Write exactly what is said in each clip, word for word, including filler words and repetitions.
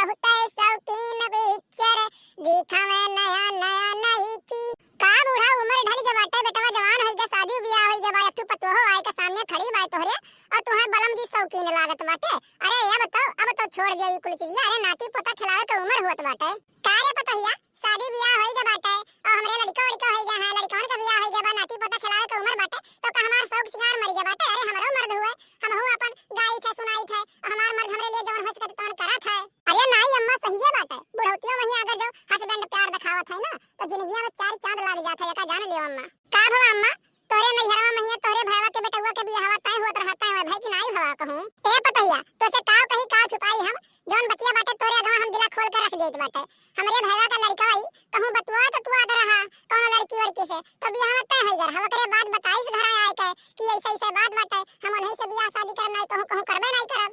बहुते शौकीन पिक्चर दिखावे नया नया नई की। का बूढ़ा, उम्र ढल गए बाटे, बेटवा जवान होई गए, शादी बियाह होई गए बा, एक ठो पतोहो आए के सामने खड़ी बाय तोहरे, और तुहां बलम जी शौकीन लागत बाटे। अरे अब तो, अब तो छोड़ दे ई कुल चीजिया। अरे नाती पोता खिलावे के उम्र होत बाटे। का रे पतोहिया, शादी बियाह होई गए बाटे, और हमरे लड़को वड़को होई गए हैं, लड़कवन के बियाह होई गए बा, नाती पोता खिलावे के उम्र बाटे, तो का हमार शौक सिंगार मर गए बाटे? अरे हमरो मर्द हुए, हमहू अपन गाइत है, सुनाइत है, और हमार मर्द हमरे लिए जवन हो सकत तवन करत है। अरे नाई अम्मा, सहिए बाटे, बुढ़ौतियों में ही अगर जो husband प्यार दिखावत है ना, तो जिंदगिया में चार चांद लाग जात है, एका जान लियो अम्मा। का भवा अम्मा, तोहरे नैहरवा में हिया तोहरे भैया के बेटउआ के बियाहवा तय होत रहा, तय होए भई कि नाई भवा कहूँ। ए पतोहिया, तोसे काव कही काव छुपाई हम, जौन बतिया बाटे तोहरे अगवा हम दिला खोल के रख देत बाटे। हमरे भैया का लड़का आई, कहूँ बतुआ तो तुआत रहा, कौनो लड़की वड़की से, तो बियाहवा तय होई गए रहा। ओकरे बाद बताइस घर आए के कि ऐसे ऐसे बात बाटे, हम उन्हीं से बियाह शादी करब, नाई कहूँ कहूँ करबे नाई करब।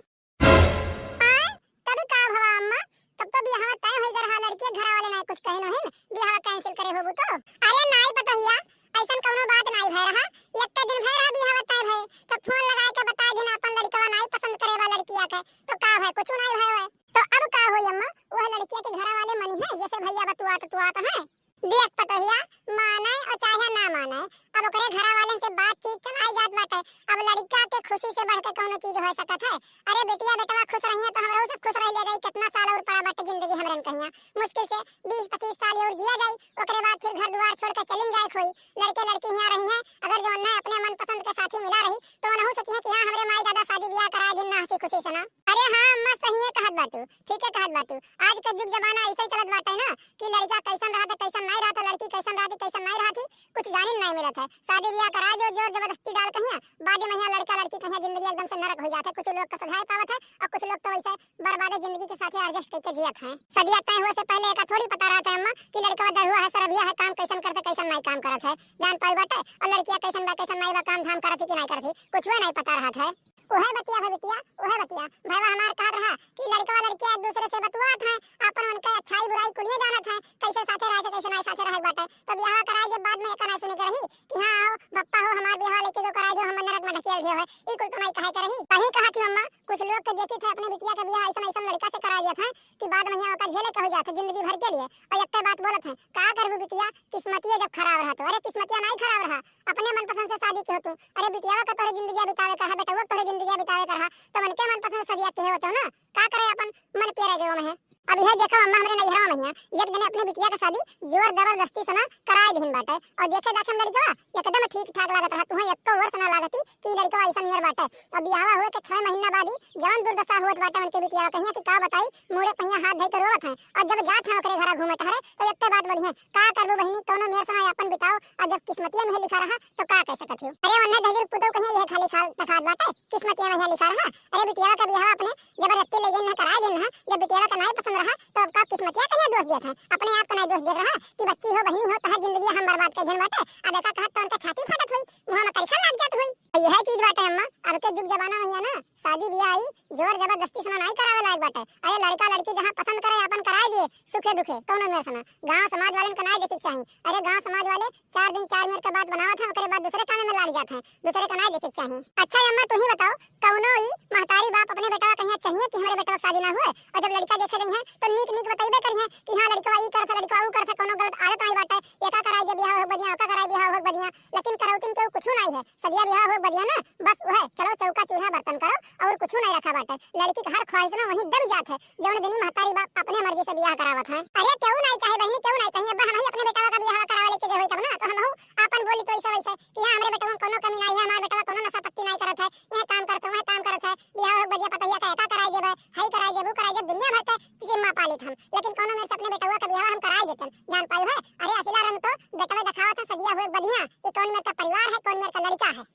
आय, तब का भवा अम्मा, तब तो बियाहवा तय होई गए रहा, लड़की के घर वाले नाई कुछ कहे नहिन, बियाहवा cancel करे होबू तो। अरे नाई पतोहिया, ऐसन कौनो बात नाई भय रहा, एक दिन भय रहा बियाहवा तय भय, तो फोन लगाए के बता दिन अपन लड़कवा नाई पसंद करे बा लड़किया के, तो का है, कुछ नाई भय है। तो अब का होई अम्मा, वह लड़किया के घर वाले मनी है, जैसे भैया बतुआत तुआत है। देख पतोहिया, माने और चाहे ना माने, अब ओकरे घरा वालन से बातचीत चलाई जात बाटे। अब लड़का के खुशी से बढ़ के कौनो चीज हो सकत है? अरे बिटिया बेटवा खुश रहिए तो हमरो सब खुश रह ले जाई। कितना साल और पड़ा बाटे जिंदगी हमरन कहिया, मुश्किल से बीस पच्चीस साल और जिया जाई, ओकरे बाद फिर घर दुआर छोड़ के चलिन जाए होई। लड़के लड़की हियां रही हैं, अगर जो उन्हें अपने मनपसंद के साथी मिला रही तो उनहू सोचिए कि हाँ हमरे माई दादा शादी ब्याह कराए दिन ना हंसी खुशी से ना। अरे हाँ अम्मा सही है कहत बाटू, ठीक है कहत बाटू। आज के जुग जमाना ऐसे चलत बाटे ना कि लड़का कैसन रहत, कैसन नहीं रहत, लड़की कैसन रहत, कैसन नहीं रहत ही, कुछ जानिन नहीं मिलत है। शादी ब्याह करा जो जोर जबरदस्ती डाल कहिया, बाद में यहाँ लड़का लड़की कहिया जिंदगी एकदम से नरक हो जात है। कुछ लोग का सुधार पावत है और कुछ लोग तो वैसे बर्बादे जिंदगी के साथे adjust करके जियत हैं। सदिया तय हुए से पहले एका थोड़ी पता रहत है अम्मा कि लड़कवा दरुआ है, सरबिया है, काम कैसन करत है, कैसन नहीं काम करत है, जान पाई बाटे। और लड़किया कैसन बा, कैसन नहीं बा, काम धाम करत है कि नहीं करत है, कुछ नहीं पता रहत है। उहे बतिया है बिटिया, उहे बतिया। भैया हमार कहत रहा कि लड़कवा लड़किया एक दूसरे से बतुआत हैं, आपन उनके अच्छाई बुराई कुलिये जानत हैं, कैसे साथे रहे के, कैसे नाई साथे रहे के बाटे। तो बियाह कराए जब बाद में एका नाई सुने के रही कि हाँ आओ बप्पा हो हमार बियाह लेके जो कराए जो हम नरक में ढकेल दियो है, ई कुल तो नाई कहे के रही। कहीं कहत ही अम्मा, कुछ लोग के देखी थे अपने बिटिया के बियाह ऐसन ऐसन लड़का से कराए जात है कि बाद में यहाँ ओका झेले के हो जात है जिंदगी भर के लिए। और एक बात बोलत है, का करबू बिटिया, किस्मतिये जब खराब रहा तो। अरे किस्मतिया नाई खराब रहा, अपने मनपसंद से शादी के हो तू। अरे बिटियावा का तोहरे जिंदगिया बितावे का रहा, बेटवा का तोहरे जिंदगिया बितावे का रहा, तो उनके मनपसंद से शादिया के होते हो ना, का करे अपन मन पिया रह गयो में है। अब यह देखो अम्मा हमरे नैहरवा में हिया, एक दिन अपने बिटिया का शादी जोर जबरदस्ती से ना कराए दिहिन बाटे। और देखे दाखे में लड़कवा एकदम ठीक ठाक लागत रहा, तुहे एको वर्ष ना लागती कि लड़कवा ऐसा नियर बाटे। अब बियाहवा हुए के छह महीना बाद ही जवन दुर्दशा होत बाटे उनके बिटिया कहिया कि का बताई, मुड़े पहिया हाथ धई के रोवत हैं। और जब जात हैं ओकरे घरा घूमे टहरे तो एक बात बोली है, का करबू बहिनी, कौनो मेर समय अपन बिताओ, और जब किस्मतिया में लिखा रहा तो का कह सकत हो। अरे वन्ने दहिजर पुतौ कहिया यह खाली खाल दिखात बाटे, किस्मतिया में लिखा रहा। अरे बिटिया का बियाह अपने जबरदस्ती ले गए ना कराए दिन ना, जब बिटिया का नाई पसंद रहा तो अब का किस्मतिया कहिया दोष देत है, अपने आप का नाई दोष देत रहा कि बच्ची हो बहिनी हो तहर जिंदगी हम बर्बाद कर जन बाटे। अब एका कहत तो उनका छाती फाटत हुई, मुँह में करिखा लाग जात हुई। तो यह चीज बाटे अम्मा, अब के जुग जमाना में है ना शादी ब्याह आई जोर जबरदस्ती से ना नाई करावे लायक बाटे। अरे लड़का लड़की जहाँ पसंद करे अपन कराए दिए सुखे दुखे, कौनो मेर से ना। गाँव समाज वालन का नाई देखे के चाही। अरे गाँव समाज वाले चार दिन चार मेर का बात बनावत हैं, ओकरे बाद दूसरे काम में लाग जात हैं, दूसरे का नाई देखे के चाही। अच्छा अम्मा तू ही बताओ, कौनो ई महतारी बाप अपने बेटवा कहिया चाहिए कि हमरे बेटवा के शादी ना हुए, और जब लड़का देखे गई हैं तो नीक नीक बतइबे करिए कि हाँ लड़कवा ई करत है, लड़कवा ऊ करत है, कौनो गलत आदत नाई बाटे, एका कराई दे बियाह हो बदिया, ओका कराई बियाह हो बदिया, लेकिन करौतिन के कुछ नाई है। सदिया बियाह हो बदिया ना, बस वह चलो चौका चूल्हा बर्तन करो और कुछ नहीं रखा बाटे। लड़की के हर ख्वाहिश ना वहीं दब जात है, जौन दिनी महतारी बाप अपने मर्जी से बियाह करावत हैं। अरे क्यों नहीं चाहे बहनी, क्यों नहीं कहीं, अब हम ही अपने बेटवा का बियाह करावे लेके गए होई तब ना, तो हम हूँ आपन बोली तो ऐसा वैसे कि यहाँ हमरे बेटवा में कोनो कमी नहीं है, हमारे बेटवा कोनो नशा पत्ती नहीं करत है, यह काम करत है, वह काम करत है, बियाह हो बदिया पतोहिया का एका कराई देबे, हई कराई देबू, कराई देब, दुनिया भर के जिम्मा पालित हम, लेकिन कोनो मेर से अपने बेटवा का बियाह हम कराई देतन, जान पाई है। अरे असिला रंग तो बेटवा दिखावत है सदिया हुए बदिया कि कौन मेर का परिवार है, कौन मेर का लड़का है।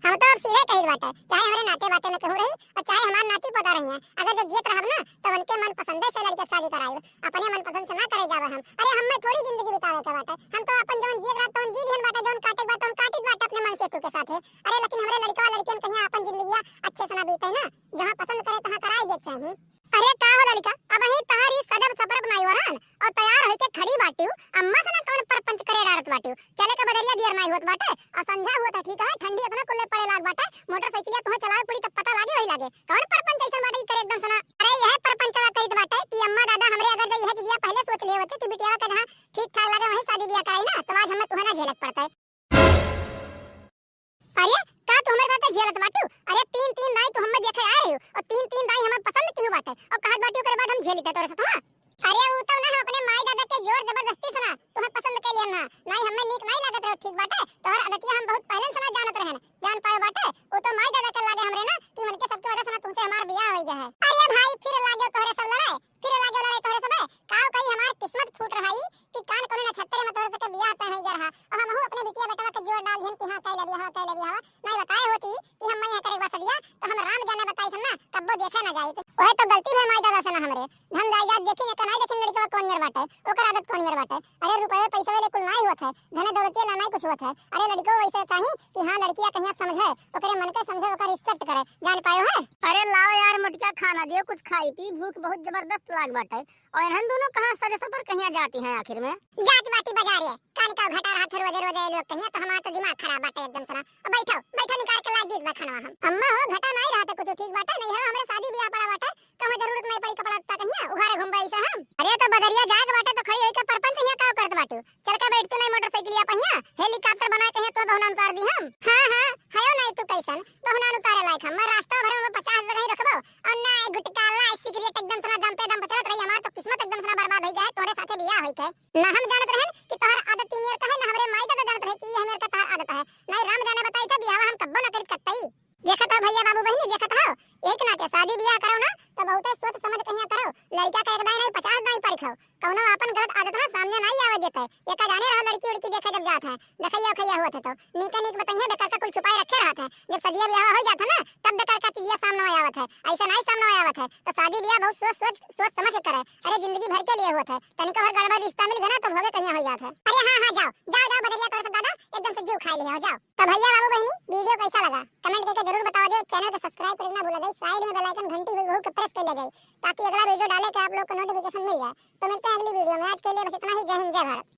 हम तो अब सीधे कहित बाटे, चाहे हमरे नाते बाते में केहू रही और चाहे हमार नाती पोता रही हैं, अगर जब जियत रहब ना तो उनके मन पसंदे से लड़के के शादी कराई, अपने मन पसंद से ना करे जावे हम। अरे हमें थोड़ी जिंदगी बितावे के बाटे, हम तो अपन जौन जिए के रहा तौन जी लिहन बाटे, जौन काटे के बाटे तौन काटित बाटे अपने मन से के साथे। अरे लेकिन हमरे लड़का लड़कियन कहीं अपन जिंदगिया अच्छे से ना बीते ना, जहाँ पसंद करे तहाँ कराए दे चाही। अरे का हो लड़का, अब ही तहारी सजब सपरब नाई वरन और तैयार होके खड़ी बाटियो, अम्मा से ना कौन परपंच करे डारत बाटियो। चले के बदरिया दियर नाई होत बाटे और संझा होत है, ठीक है, ठंडी इतना कुल्ले पड़े लाग बाटे, मोटरसाइकिलिया तुहे चलावे पड़ी तब पता लागे वही लागे। कौन परपंच ऐसन बाटे ई करे एकदम से ना? अरे यह परपंचवा करित बाटे कि अम्मा बाटी, ओकरे बाद हम झेली तोरे साथ, हाँ? अरे उ तो ना, हम अपने माई दादा के जोर जबरदस्ती से ना तोहे पसंद कइ लिहन ना। नाहीं, हमें नीक नाहीं लागत रहे, ठीक बाटे? तोहर आदतिया हम बहुत पहले से ना जानत रहन, जान पाए बाटे? उ तो माई दादा के लागे हमरे ना कि उनके सबके वजह से ना तुमसे हमार बियाह होइ गया है। अरे भाई, फिर लागे तोहरे सब लड़ाई, फिर लागे लड़ाई तोहरे सब। काव कही हमार किस्मत फूट रहा ई कि कान कोनो नक्षत्र में तोहरे सबके बियाह तय होइ गया रहा। और हमहू अपने बिटिया बेटवा के जोर डाल दिहन कि हाँ, कइ ले बियाह, कइ ले बियाह। नाहीं बताए होती कि हम यहाँ करे बस बियाह, तो हम राम जाने बताई हम ना, कब्बो देखे ना जाइत। ओहे तो गलती भे माई दादा से ना हमरे। धन जायदाद देखिन, एकर नाहीं देखिन लड़कवा कौन नियर बाटे, ओकर आदत कौन नियर बाटे। अरे रुपये पैसे वाले कुल नाहीं होत है, धने दौलतिया ला नाहीं कुछ होत है। अरे लड़को वैसे चाही कि हाँ, लड़किया कहिया समझे, ओकरे मन के समझे, ओकर respect करे, जान पायो है। अरे लाओ यार मोटका, खाना दियो, कुछ खाई पी, भूख बहुत जबरदस्त लाग बाटे। और इन्हन दोनों कहाँ सजे सफर कहिया जाती हैं आखिर में? जात बाटी बाजारे, कान का घटा रहा थे रोजे रोजे ये लोग कहिया, तो हमार तो दिमाग खराब बाटे एकदम से ना। अब बैठो, बैठो, निकाल के ला दीत बा खानवा हम। अम्मा हो, घटा नाहीं रहा थे कुछ, ठीक बाटे, नहीं हो, हमरे शादी बियाह पड़ा बाटे, कहूँ जरूरत नाहीं पड़ी कपड़ा लत्ता कहिया, उघारे घूमबे ऐसे हम। अरे तो बदरिया जाए के बाटे तो खड़ी होई के परपंच यहाँ का करत बाटू? चल के बैठ तू नाहीं मोटरसाइकिलिया पहिया, helicopter बनाए कहिया तो बहुना उतार दी हम। हाँ, हाँ, हयो नाहीं तू कैसन, बहुना उतारे लायक हम, मैं रास्ता भर में पचास जगह ही रखबो। और ना गुटखा, ला सिगरेट एकदम से ना दम पे दम पे चलत रही, हमार तो किस्मत एकदम से ना बर्बाद होई गया है, तोरे साथे बियाह होई के। ना हम जानत रहन कि तोहर आदत ई मेर का है, ना हमरे माई दादा जानत रहे कि ई मेर का तोहर आदत है। नाहीं राम जाने बताई थे, बियाह हम कब्बो ना करित कत्तई। देखत हो भैया बाबू बहिनी, देखत हो, एक ना के शादी बियाह करो ना तो बहुते सोच समझ कहिया करो। लड़का का एक दाई नाहीं पचास दाई परखो, कौनो आपन गलत आदत ना सामने नाहीं आवे देते। एका जाने रहो लड़की उड़की देखे जब जात है, देखैया उखैया होत है तो नीके नीक बतैया, बेकार का कुल छुपाए रखे रहत है। जब सदिया बियाह हो जात है ना, तब बेकार का चीजिया सामने आवत है, ऐसे नाहीं सामने आवत है। तो शादी बियाह बहुत सोच सोच सोच समझ के करे। अरे जिंदगी भर के लिए होत है, तनिको भर गड़बड़ रिश्ता मिल गया ना तो भोगे कहिया हो जात है। अरे हाँ हाँ, जाओ जाओ जाओ बदरिया, तोरे सब दादा एकदम से जीव खाई लिया हो, जाओ। तो भैया बाबू बहिनी, video कैसा लगा comment करके जरूर बताओ जे, channel के subscribe करे ना भूला जाए, side में bell icon घंटी हुई वहू के press कर लिया जाए, ताकि अगला video डाले के आप लोग को notification मिल जाए। तो मिलते हैं अगली video में, आज के लिए बस इतना ही। जय हिंद, जय भारत।